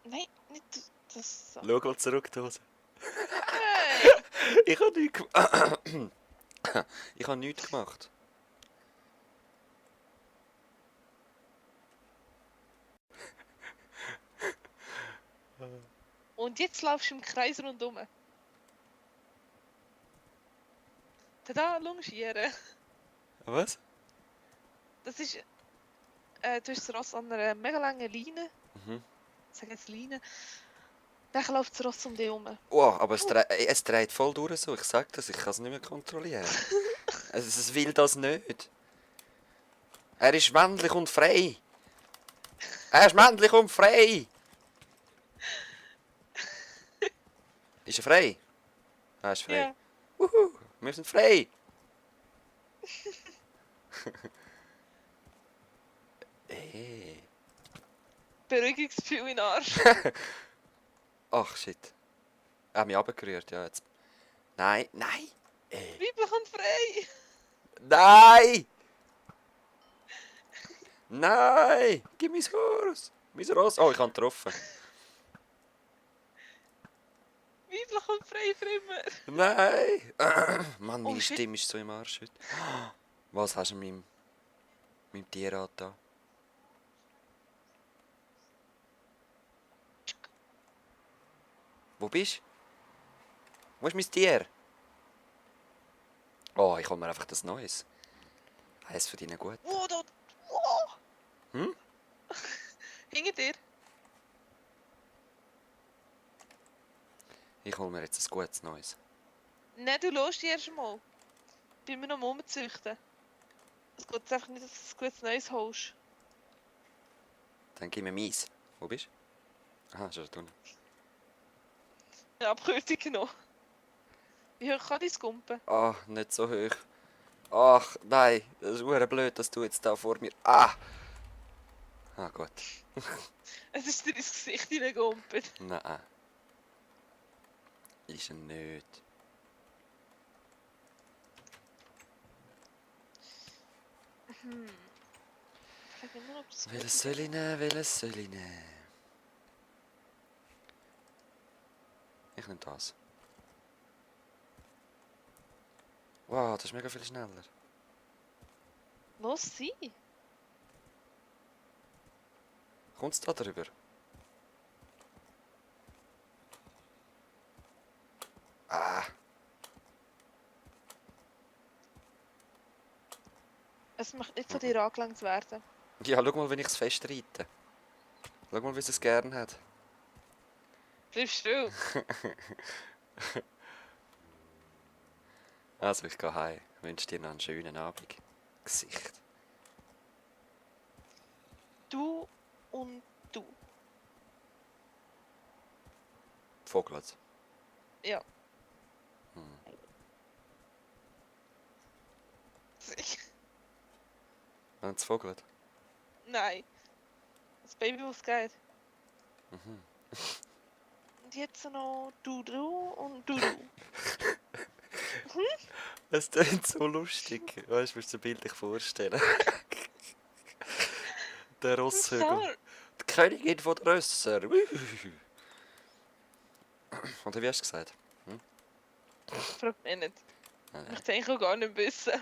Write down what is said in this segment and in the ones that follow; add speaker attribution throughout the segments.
Speaker 1: Nein, nicht das so.
Speaker 2: Schau mal zurück, die Hose.
Speaker 1: Hey!
Speaker 2: Ich habe nichts gemacht. Ich habe nichts gemacht.
Speaker 1: Und jetzt laufst du im Kreis rundum. Tada, longieren.
Speaker 2: Was?
Speaker 1: Das ist... du hast das Ross an einer mega langen Leine.
Speaker 2: Mhm.
Speaker 1: Ich sage jetzt Leine. Dann läuft das Ross um dich herum.
Speaker 2: Oh, aber es dreht voll durch so. Ich sag das, ich kann es nicht mehr kontrollieren. Es will das nicht. Er ist männlich und frei. Er ist männlich und frei. Ist er frei? Er ist frei.
Speaker 1: Ja.
Speaker 2: Wuhu, wir sind frei. Hey.
Speaker 1: Beruhigungsgefühl in den Arsch.
Speaker 2: Ach shit. Er hat mich runtergerührt, ja jetzt. Nein, nein. Ey.
Speaker 1: Weiblich und frei.
Speaker 2: Nein! Nein! Gib mein Haus! Mein Ross! Oh, ich habe ihn getroffen.
Speaker 1: Weiblich und frei für immer.
Speaker 2: Nein! Mann, meine
Speaker 1: Oh, shit.
Speaker 2: Stimme ist so im Arsch heute. Was hast du meinem Tier angetan? Wo bist du? Wo ist mein Tier? Oh, ich hol mir einfach das Neues. Eins von deinen gut.
Speaker 1: Wo dort? Oh.
Speaker 2: Hm?
Speaker 1: Hinter dir.
Speaker 2: Ich hol mir jetzt ein gutes Neues.
Speaker 1: Nein, du lässt dich erst mal. Bin mir noch am Rumzüchten. Es geht jetzt einfach nicht, dass du ein gutes Neues holst.
Speaker 2: Dann gib mir meins. Wo bist du? Aha, ist er da unten.
Speaker 1: Eine Abkürzung genommen. Wie hoch kann dein Gumpen?
Speaker 2: Ah, nicht so hoch. Ach, nein, das ist verdammt blöd, dass du jetzt da vor mir... Ah! Ah, gut.
Speaker 1: Es ist dir ins Gesicht hineingegumpelt.
Speaker 2: Nein. Ist er nicht.
Speaker 1: Ich frage immer, ob das
Speaker 2: Welches soll ich nehmen? Welches soll ich nehmen? Ich nehme das. Wow, das ist mega viel schneller.
Speaker 1: Los sie.
Speaker 2: Kommt es da drüber? Ah!
Speaker 1: Es möchte nicht von dir angelangt werden.
Speaker 2: Ja, schau mal, wenn ich es festreite. Schau mal, wie es gern hat.
Speaker 1: Bleib still.
Speaker 2: Also, ich gehe heim. Ich wünsche dir noch einen schönen Abend. Gesicht.
Speaker 1: Du und du.
Speaker 2: Vogelt.
Speaker 1: Ja.
Speaker 2: Hm. Haben sie vogelt?
Speaker 1: Nein. Das Baby, das geht.
Speaker 2: Mhm.
Speaker 1: Und jetzt noch du und du.
Speaker 2: Es klingt so lustig. Weißt du, musst du dir bildlich vorstellen. Der Rosshügel.
Speaker 1: Klar.
Speaker 2: Die Königin von der Rösser. Oder wie hast du gesagt?
Speaker 1: Frag mich nicht.
Speaker 2: Nein,
Speaker 1: Ich denke auch gar nicht wissen.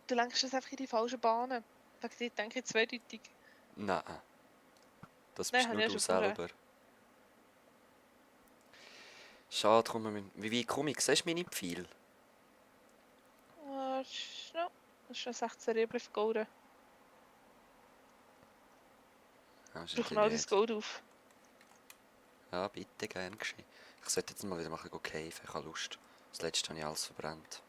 Speaker 1: Du lenkst das einfach in die falschen Bahnen. Sag dir, denke ich zweideutig.
Speaker 2: nein. Das
Speaker 1: Nein,
Speaker 2: bist
Speaker 1: habe
Speaker 2: nur
Speaker 1: ich
Speaker 2: du
Speaker 1: ja schon vorher.
Speaker 2: selber. Schade, komm, wie weit komme ich? Siehst du meine Pfeile?
Speaker 1: Das ist schon 16 Rüebli vergolden.
Speaker 2: Ja,
Speaker 1: Ich brauche noch das Gold auf.
Speaker 2: Ja, bitte, gern geschehen. Ich sollte jetzt mal wieder machen, caven. Ich habe Lust. Das letzte habe ich alles verbrannt.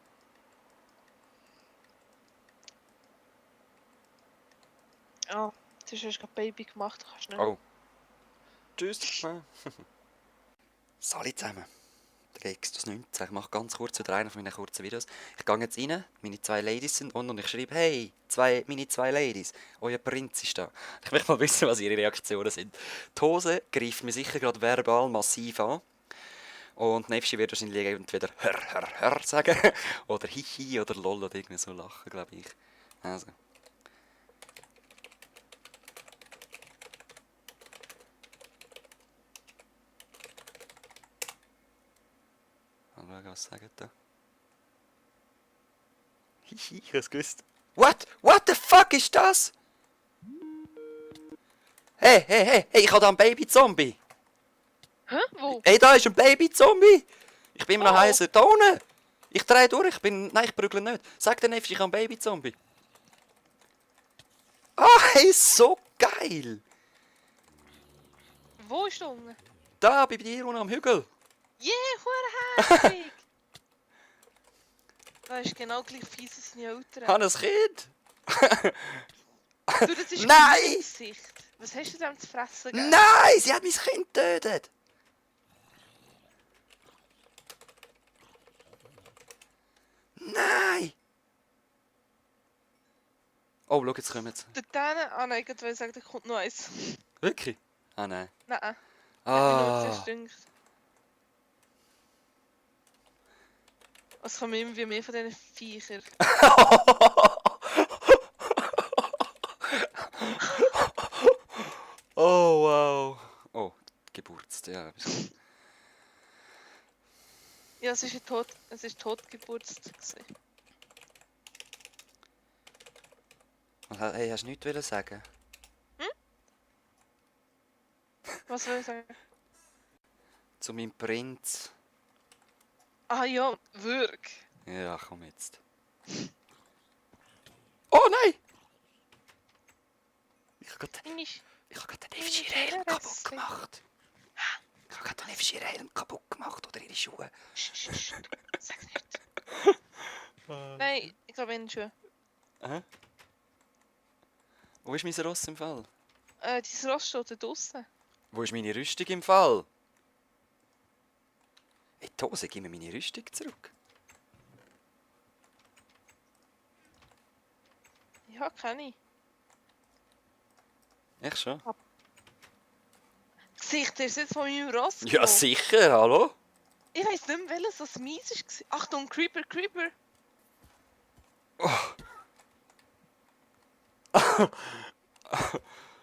Speaker 1: Ah, jetzt hast du erst gerade Baby gemacht. Kannst nicht.
Speaker 2: Oh. Tschüss. Salut zusammen. Der Extus 19. Ich mache ganz kurz wieder einen von meinen kurzen Videos. Ich gehe jetzt rein, meine zwei Ladies sind unten und ich schreibe, hey, meine zwei Ladies, euer Prinz ist da. Ich möchte mal wissen, was ihre Reaktionen sind. Die Hose greift mir sicher gerade verbal massiv an. Und Nefschi wird wahrscheinlich entweder hör sagen oder hihi oder lol oder irgendwie so lachen, glaube ich. Also, schauen, was sagen da. Hihi, ich hab's gewusst. What? What the fuck ist das? Hey, ich hab da einen Baby-Zombie.
Speaker 1: Hä? Wo?
Speaker 2: Hey, da ist ein Baby-Zombie. Ich bin immer noch
Speaker 1: Oh.
Speaker 2: heiser. Da unten. Ich drehe durch. Nein, ich prügle nicht. Sag dir nicht, ich habe einen Baby-Zombie. Ah, hey, so geil.
Speaker 1: Wo ist der unten?
Speaker 2: Da, bei dir unten am Hügel.
Speaker 1: Yeah, herzig! Das ist genau gleich fies wie seine Eltern.
Speaker 2: Habe ein Kind.
Speaker 1: Du, das ist
Speaker 2: Nein!
Speaker 1: dein Gesicht. Was hast du dem zu fressen gegeben?
Speaker 2: Nein, sie hat mein Kind getötet. Nein. Oh, schau, jetzt kommen sie.
Speaker 1: Dort hinten, nein, ich wollte sagen, da kommt noch eins.
Speaker 2: Wirklich? Ah, nein.
Speaker 1: Nein, hat mich nur
Speaker 2: Ah.
Speaker 1: zuerst gedacht. Es kommen immer mehr von diesen Viechern.
Speaker 2: Oh, wow. Oh, Geburtstag, ja.
Speaker 1: Ja, es ist Totgeburtstag gewesen.
Speaker 2: Hey, hast du nichts wollen sagen?
Speaker 1: Was soll ich sagen?
Speaker 2: Zu meinem Prinz.
Speaker 1: Ah ja, Würg.
Speaker 2: Ja, komm jetzt. Oh nein! Ich habe gerade den Nefschirel kaputt gemacht. Ich habe gerade den Nefschirel kaputt gemacht oder ihre Schuhe.
Speaker 1: Sag nicht. Nein, ich glaube in schon.
Speaker 2: Hä? Wo ist mein Ross im Fall?
Speaker 1: Dein Ross steht da draussen.
Speaker 2: Wo ist meine Rüstung im Fall? Hey, Tose, gib mir meine Rüstung zurück.
Speaker 1: Ja, kenne ich.
Speaker 2: Echt schon?
Speaker 1: Gesicht, ist jetzt von meinem Ross
Speaker 2: Ja,
Speaker 1: genommen.
Speaker 2: sicher, hallo?
Speaker 1: Ich weiss nicht mehr, welches das mies war. Achtung, Creeper!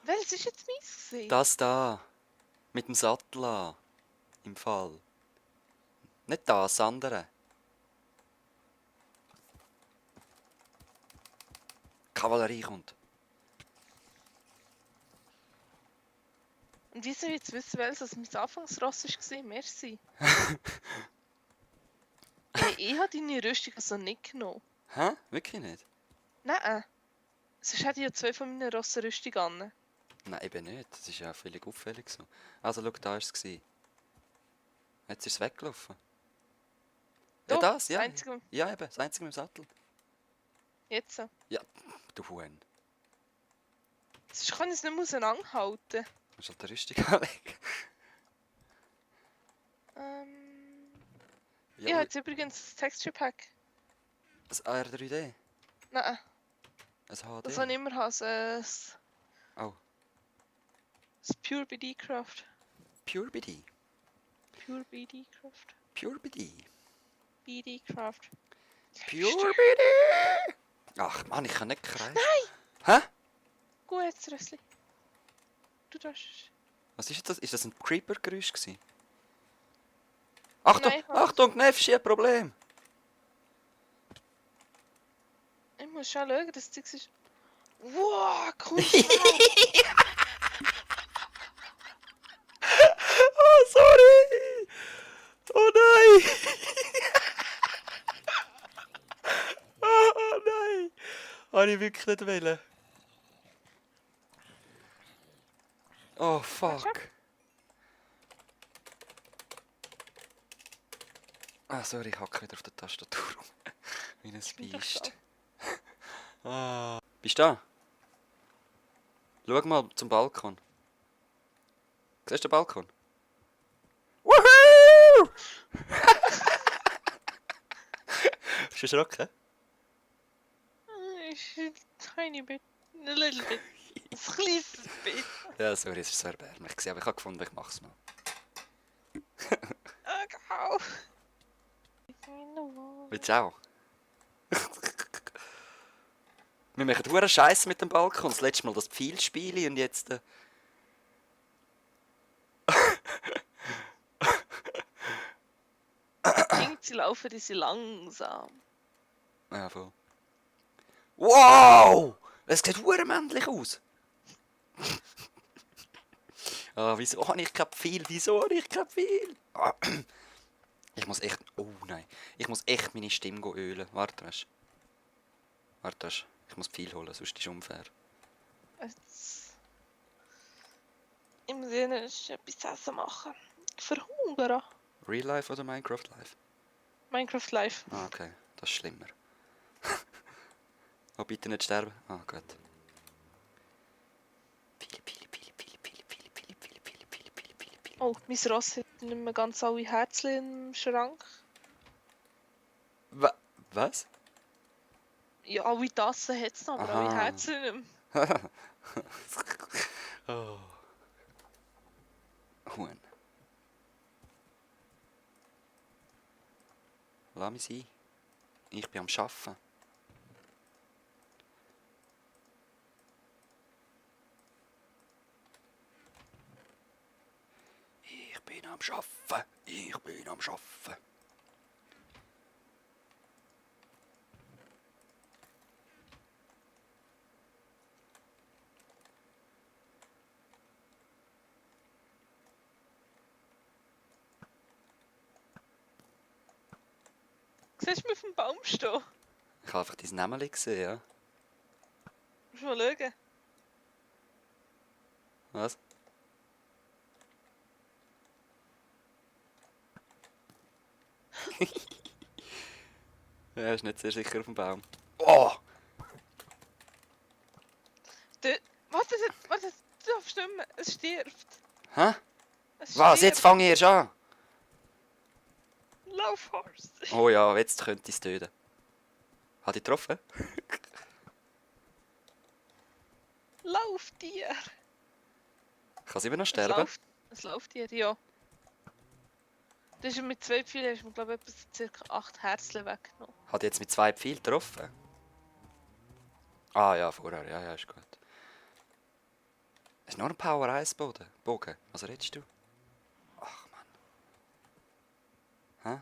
Speaker 1: Welches ist jetzt mies gewesen?
Speaker 2: Das da. Mit dem Sattel an. Im Fall. Nicht das andere. Kavallerie kommt.
Speaker 1: Und wieso jetzt wissen, welches mein Anfangsross war? Merci. Ich habe deine Rüstung also nicht genommen.
Speaker 2: Hä? Wirklich nicht?
Speaker 1: Nein. Sonst hätte ich ja 2 von meinen Rossen Rüstung an.
Speaker 2: Nein, eben nicht. Das ist ja völlig auffällig so. Also, schau, da war es. Jetzt ist es weggelaufen. Ja,
Speaker 1: Doch,
Speaker 2: das, ja.
Speaker 1: das Einzige-
Speaker 2: Ja, eben, das einzige mit dem Sattel.
Speaker 1: Jetzt.
Speaker 2: Ja, du Huhn.
Speaker 1: Sonst kann ich es nicht mehr auseinanderhalten.
Speaker 2: Du musst halt die Rüstung anlegen.
Speaker 1: Ich habe jetzt übrigens das Texture Pack.
Speaker 2: Ein AR3D.
Speaker 1: Nein,
Speaker 2: Ein HD.
Speaker 1: das habe ich immer das
Speaker 2: Oh,
Speaker 1: Pure BD Craft.
Speaker 2: Pure BD.
Speaker 1: Pure BD Craft.
Speaker 2: Pure BD.
Speaker 1: BD Craft.
Speaker 2: Pure BD! Ach Mann, ich kann nicht kreisen. Nein! Hä?
Speaker 1: Gut, jetzt Rössli. Du darfst.
Speaker 2: Was ist das? Ist das ein Creeper-Geräusch gewesen? Achtung!
Speaker 1: Nein, was?
Speaker 2: Achtung, Nefschi, ein Problem!
Speaker 1: Ich muss schon schauen, das Ding ist. Wow, cool!
Speaker 2: Oh, sorry! Oh nein! Oh nein! Habe ich wirklich nicht wollen. Oh fuck. Ah, sorry, ich hacke wieder auf der Tastatur rum. Wie ein
Speaker 1: bin doch
Speaker 2: Biest. Ah. Bist du da? Schau mal zum Balkon. Siehst du den Balkon? Woohoo! Bist du erschrocken?
Speaker 1: It's a tiny bit. A little bit. Ein kleines bit.
Speaker 2: Ja, sorry, es ist so erbärmlich gewesen, aber ich habe gefunden, ich mach's mal.
Speaker 1: Au.
Speaker 2: Willst du auch? Wir machen hure Scheiße mit dem Balkon. Das letzte Mal das Pfeilspiel und jetzt...
Speaker 1: Klingt sie laufen, die sind langsam.
Speaker 2: Ja, voll. Wow! Es sieht verdammt männlich aus. Ah, wieso habe ich kein Pfeil? Wieso habe ich kein Pfeil? Ah, ich muss echt... Oh nein. Ich muss echt meine Stimme ölen. Warte, weißt du. Warte, weißt du. Ich muss Pfeil holen, sonst ist es unfair.
Speaker 1: Jetzt... Ich muss etwas zu essen machen. Ich verhungere.
Speaker 2: Real Life oder Minecraft Life?
Speaker 1: Minecraft Live.
Speaker 2: Ah, okay. Das ist schlimmer. Oh, bitte nicht sterben. Ah, gut. Pili, pili, pili, pili, pili, pili, pili, pili, pili, pili, pili, pili, pili.
Speaker 1: Oh, mein Ross hat nicht mehr ganz alle Herzchen im Schrank.
Speaker 2: Was?
Speaker 1: Ja, alle Tassen hat es noch, aber alle
Speaker 2: Aha.
Speaker 1: Herzchen nicht mehr.
Speaker 2: Oh. Huhn. Lass mich sein. Ich bin am Arbeiten. Ich bin am Arbeiten. Ich bin am Arbeiten.
Speaker 1: Siehst du mich auf dem Baum stehen?
Speaker 2: Ich habe einfach dein Namen gesehen, ja.
Speaker 1: Musst du mal schauen.
Speaker 2: Was? Ja, ist nicht sehr sicher auf dem Baum. Oh!
Speaker 1: Warte, du darfst nicht mehr. Es stirbt.
Speaker 2: Hä?
Speaker 1: Es
Speaker 2: Was?
Speaker 1: stirbt.
Speaker 2: Jetzt fange ich erst an?
Speaker 1: Lauf, Horst.
Speaker 2: Oh ja, jetzt könnte ich es töten. Hat ich getroffen?
Speaker 1: Lauf dir.
Speaker 2: Kann sie immer noch sterben?
Speaker 1: Es läuft dir, ja. Das ist mit 2 Pfeilen, hast du mir, glaube ich, etwas ca. 8 Herzchen weggenommen.
Speaker 2: Hat jetzt mit 2 Pfeilen getroffen? Ah ja, vorher. Ja, ja, ist gut. Es ist nur ein Power 1 Bogen. Was redest du? Ach Mann. Hä?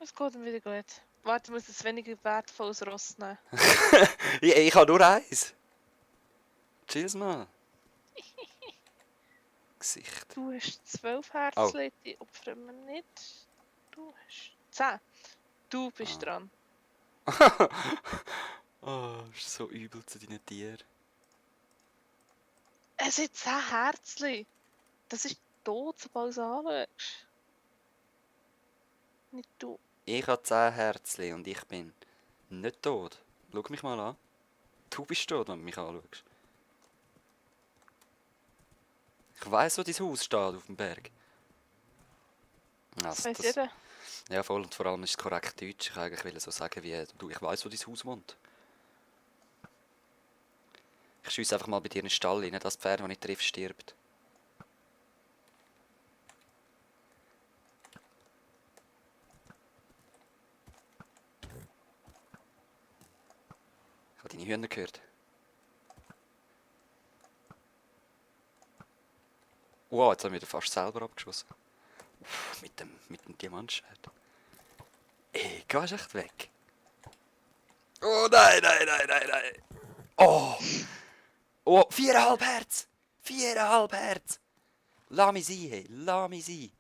Speaker 1: Es geht ihm wieder gut. Warte, ich muss ein weniger wertvolles Ross nehmen.
Speaker 2: Ich habe nur eins. Chill's mal. Gesicht.
Speaker 1: Du hast 12 Herzchen, die opfern wir nicht. Du hast 10. Du bist dran.
Speaker 2: Oh, ist so übel zu deinen Tieren.
Speaker 1: Es sind 10 Herzchen. Das ist tot, sobald du es anschaust. Nicht du.
Speaker 2: Ich habe 10 Herzchen und ich bin nicht tot. Schau mich mal an. Du bist tot, wenn du mich anschaust. Ich weiss, wo dein Haus steht auf dem Berg.
Speaker 1: Das weiss jeder.
Speaker 2: Ja, voll. Und vor allem ist es korrekt Deutsch. Ich eigentlich will so sagen wie, du, ich weiss, wo dein Haus wohnt. Ich schiesse einfach mal bei dir in den Stall rein, das Pferd, das ich treffe, stirbt. Ich habe deine Hühner gehört. Wow, jetzt haben wir fast selber abgeschossen. Uff, mit dem Diamantschwert. Ey, gehst echt weg. Oh nein, nein, nein, nein, nein. Oh! Oh, 4,5 Herz! 4,5 Herz! Lass mich sein, hey, lass mich sein.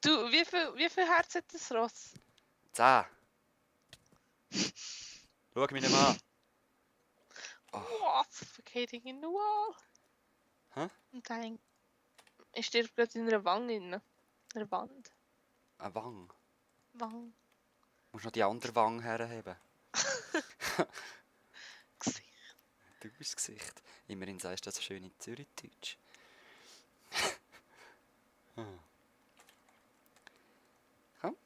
Speaker 1: Du, wie viel Herz hat das Ross?
Speaker 2: 10. Schau mich nicht mal an.
Speaker 1: Oh, suffocating in the wall.
Speaker 2: Hä?
Speaker 1: Und dann... Ich stirb gerade in einer Wange in einer Wand.
Speaker 2: Eine Wange.
Speaker 1: Wang.
Speaker 2: Musst noch die andere Wange herheben.
Speaker 1: Gesicht.
Speaker 2: Du bist das Gesicht. Immerhin sagst du das so schön in Zürichdeutsch. Komm,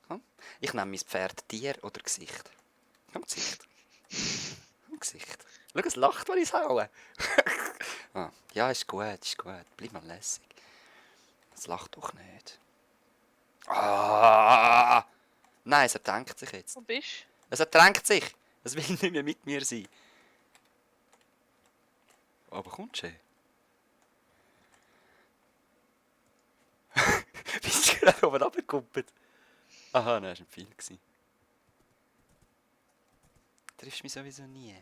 Speaker 2: komm. Ich nenne mein Pferd Tier oder Gesicht. Komm, Gesicht. Komm, Gesicht. Schau, es lacht, wenn ich es haue. Ah, ja, ist gut, ist gut. Bleib mal lässig. Es lacht doch nicht. Ah! Nein, es ertränkt sich jetzt.
Speaker 1: Wo bist
Speaker 2: Es ertränkt sich. Es will nicht mehr mit mir sein. Aber kommt schon. Bist du gerade oben runtergekumpelt? Aha, nein, das war ein Pfeil. Gewesen. Triffst mich sowieso nie.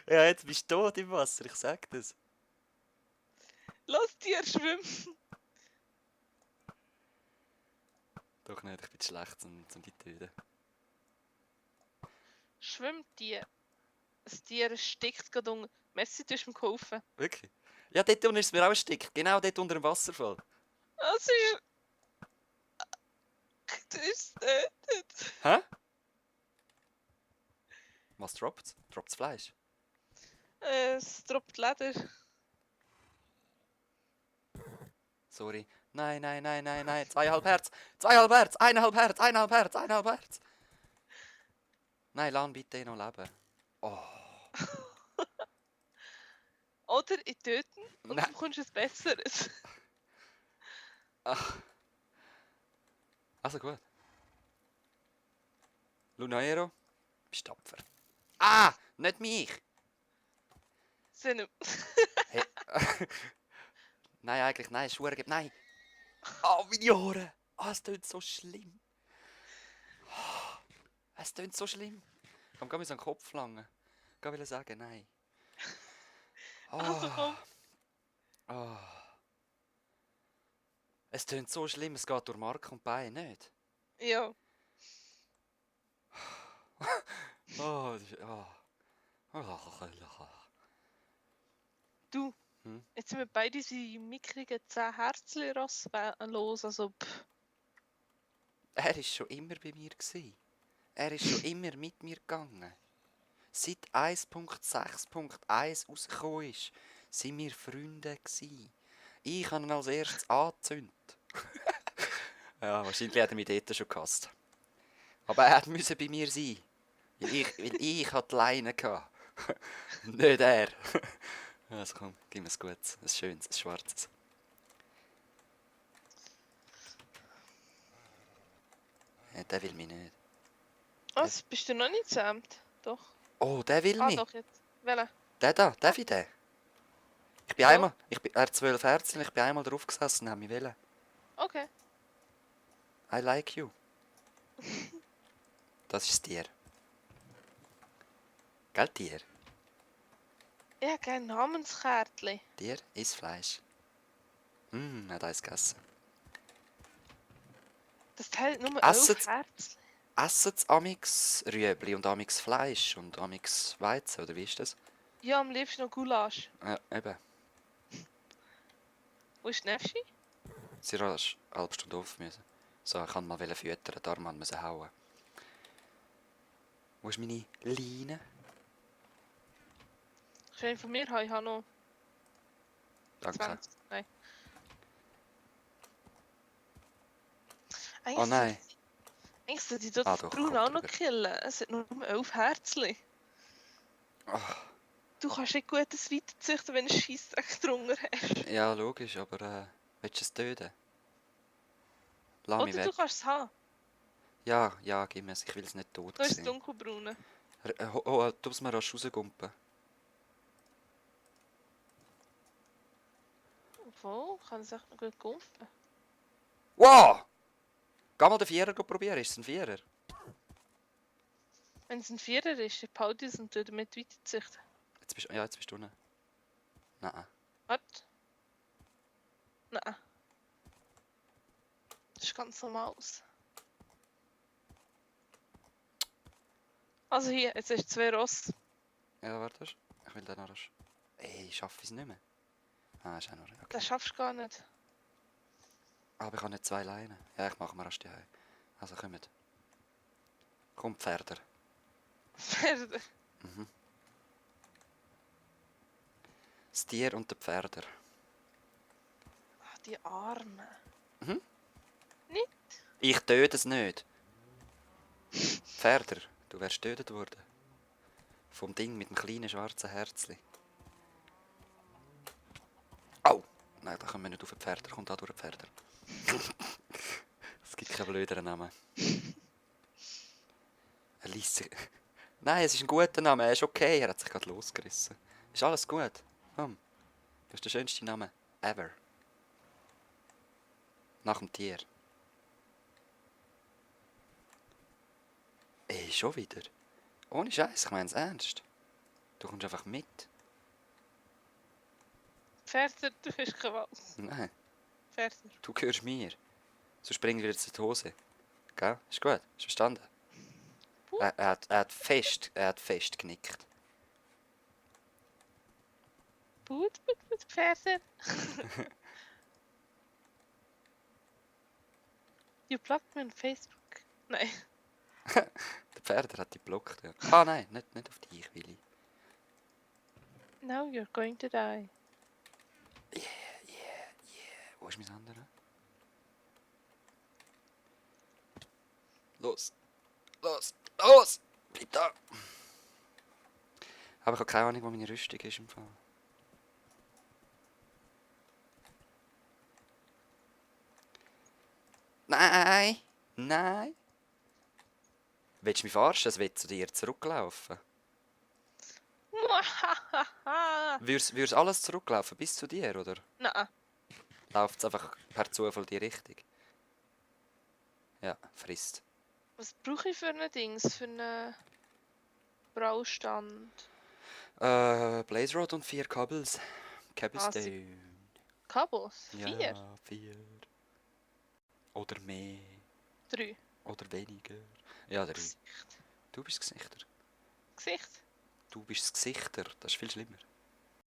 Speaker 2: Ja, jetzt bist du tot im Wasser, ich sag das.
Speaker 1: Los, Tier, schwimm!
Speaker 2: Doch nicht, ich bin zu schlecht, um die zu töten.
Speaker 1: Schwimm, Tier. Das Tier erstickt gerade unten. Messi, du hast mir geholfen.
Speaker 2: Wirklich? Ja, dort unten ist es mir auch erstickt. Genau dort unter dem Wasserfall.
Speaker 1: Das ist... Du bist getötet.
Speaker 2: Hä? Was droppt? Droppt Fleisch?
Speaker 1: Es droppt Leder.
Speaker 2: Sorry. Nein, nein, nein, nein, nein. 2,5 Herz. 2,5 Herz. 1,5 Herz. 1,5 Herz. 1,5 Herz. Nein, lass ihn bitte noch leben. Oh.
Speaker 1: Oder ich töten und
Speaker 2: Nein.
Speaker 1: du bekommst etwas Besseres.
Speaker 2: Ach. Also gut. Lunaero, bist tapfer. Ah, nicht mich.
Speaker 1: Sind
Speaker 2: Hey. Nein, eigentlich, nein, Schuhe gibt, nein. Oh, meine Ohren. Ah, es tönt so schlimm. Es tönt so schlimm. Komm, geh mir so an den Kopf langen. Ich will sagen, nein.
Speaker 1: Also komm.
Speaker 2: Oh. Es tönt so schlimm, es geht durch Mark und Bein, nicht?
Speaker 1: Ja.
Speaker 2: Oh, das ist, oh.
Speaker 1: Du.
Speaker 2: Hm?
Speaker 1: Jetzt sind wir beide diese mickrigen 10 Herzchen los. Also,
Speaker 2: Er war schon immer bei mir. Er ist schon immer mit mir gegangen. Seit 1.6.1 rausgekommen ist, sind wir Freunde gsi. Ich habe ihn als erstes angezündet. Ja, wahrscheinlich hat er mich dort schon gehasst. Aber er musste bei mir sein. Weil ich hatte die Leine gehabt. Nicht er. Also komm, gib mir ein gutes, ein schönes, ein schwarzes. Ja, der will mich nicht.
Speaker 1: was? Bist du noch nicht zähmt? Doch.
Speaker 2: Oh, der will
Speaker 1: Ah,
Speaker 2: mich.
Speaker 1: doch, jetzt. Welcher?
Speaker 2: Der da, darf ich den? Ich bin
Speaker 1: Ja.
Speaker 2: einmal, er hat 12 Herzen, ich bin einmal drauf gesessen und habe mich wollen.
Speaker 1: Okay.
Speaker 2: I like you. Das ist das Tier. Gell, Tier?
Speaker 1: Ich habe kein Namenskärtchen.
Speaker 2: Tier isst Fleisch. Hat eins gegessen.
Speaker 1: Das teilt nur
Speaker 2: Essen's?
Speaker 1: 11 Herzchen.
Speaker 2: Essen sie amix Rüebli und amix Fleisch und amix Weizen, oder wie ist das?
Speaker 1: Ja, am liebsten noch Gulasch.
Speaker 2: Ja, eben.
Speaker 1: Wo ist Nefschi?
Speaker 2: Sie hat eine halbe Stunde auf müssen. So, ich kann mal füttern, darum musste hauen. Wo ist meine Leine?
Speaker 1: Schön von mir, ich habe noch
Speaker 2: Danke.
Speaker 1: 20. Nein.
Speaker 2: Oh nein.
Speaker 1: Eigentlich sollte ich dort
Speaker 2: Ah,
Speaker 1: das
Speaker 2: doch,
Speaker 1: Braun
Speaker 2: kommt
Speaker 1: auch noch
Speaker 2: drüber.
Speaker 1: killen. Es hat nur 11 Herzchen.
Speaker 2: Oh,
Speaker 1: Du kannst nicht gutes weiterzüchten, wenn du einen Scheissdreck drunter hast.
Speaker 2: ja, logisch, aber willst du es töten? Lass mich
Speaker 1: Oder
Speaker 2: weg.
Speaker 1: du kannst es haben.
Speaker 2: Ja, ja, gib mir es, ich will es nicht tot
Speaker 1: Du hast
Speaker 2: sehen.
Speaker 1: dunkelbraune.
Speaker 2: Tu es mir rasch rausgumpen.
Speaker 1: Obwohl, kann es echt noch gut gumpen.
Speaker 2: Wow! Geh mal den Vierer probieren, ist es ein Vierer?
Speaker 1: Wenn es ein Vierer ist, dann behalte ich es und tue damit weiterzüchten.
Speaker 2: Jetzt bist du unten. Nein.
Speaker 1: Warte. Nein. Das ist ganz normal aus. Also hier, jetzt hast du 2 Ross.
Speaker 2: Ja, warte. Ich will den noch rasch. Ey, ich schaffe es nicht mehr. Ah, ist auch noch. Okay.
Speaker 1: Das schaffst du gar nicht.
Speaker 2: Aber ich habe nicht 2 Leinen. Ja, ich mache mir rasch die Hause. Also kommt. Komm, Pferder.
Speaker 1: Pferde.
Speaker 2: Das Tier und der Pferder.
Speaker 1: Ah, die Arme.
Speaker 2: Ich töte es nicht. Pferder, du wärst getötet worden. Vom Ding mit dem kleinen schwarzen Herzli. Au! Nein, da kommen wir nicht auf den Pferder. Kommt da durch den Pferder. Es gibt keinen blöderen Namen. Alice. Nein, es ist ein guter Name. Er ist okay. Er hat sich gerade losgerissen. Ist alles gut? Komm. Das ist der schönste Name ever. Nach dem Tier. Ey, schon wieder? Ohne Scheiß, ich mein's ernst. Du kommst einfach mit.
Speaker 1: Pferder, du hast keinen Wald.
Speaker 2: Nein,
Speaker 1: Pferder.
Speaker 2: du gehörst mir. Sonst bringt wieder zu die Hose. Gell? Ist gut? Hast du verstanden?
Speaker 1: Puh.
Speaker 2: Er hat fest genickt.
Speaker 1: Gut, Pferder. You blocked me on Facebook. Nein.
Speaker 2: Der Pferder hat dich geblockt. Ja. Ah nein, nicht auf dich, Willi.
Speaker 1: Now you're going to die.
Speaker 2: Wo ist mein anderer? Los! Los! Los! Bleib da! Aber ich habe keine Ahnung, wo meine Rüstung ist im Fall. Nein! Nein! Willst du mich verarschen? Es wird zu dir zurücklaufen. Würd's alles zurücklaufen bis zu dir, oder?
Speaker 1: Nein.
Speaker 2: Läuft es einfach per Zufall die Richtung? Ja, frisst.
Speaker 1: Was brauche ich für ein Dings? Für einen Braustand?
Speaker 2: Blaze Rod und 4 Kabels. Cobblestone.
Speaker 1: Kabels? 4?
Speaker 2: Ja, 4. Oder mehr.
Speaker 1: 3.
Speaker 2: Oder weniger. Ja, 3.
Speaker 1: Gesicht.
Speaker 2: Du bist Gesichter.
Speaker 1: Gesicht?
Speaker 2: Du bist das Gesichter. Das ist viel schlimmer.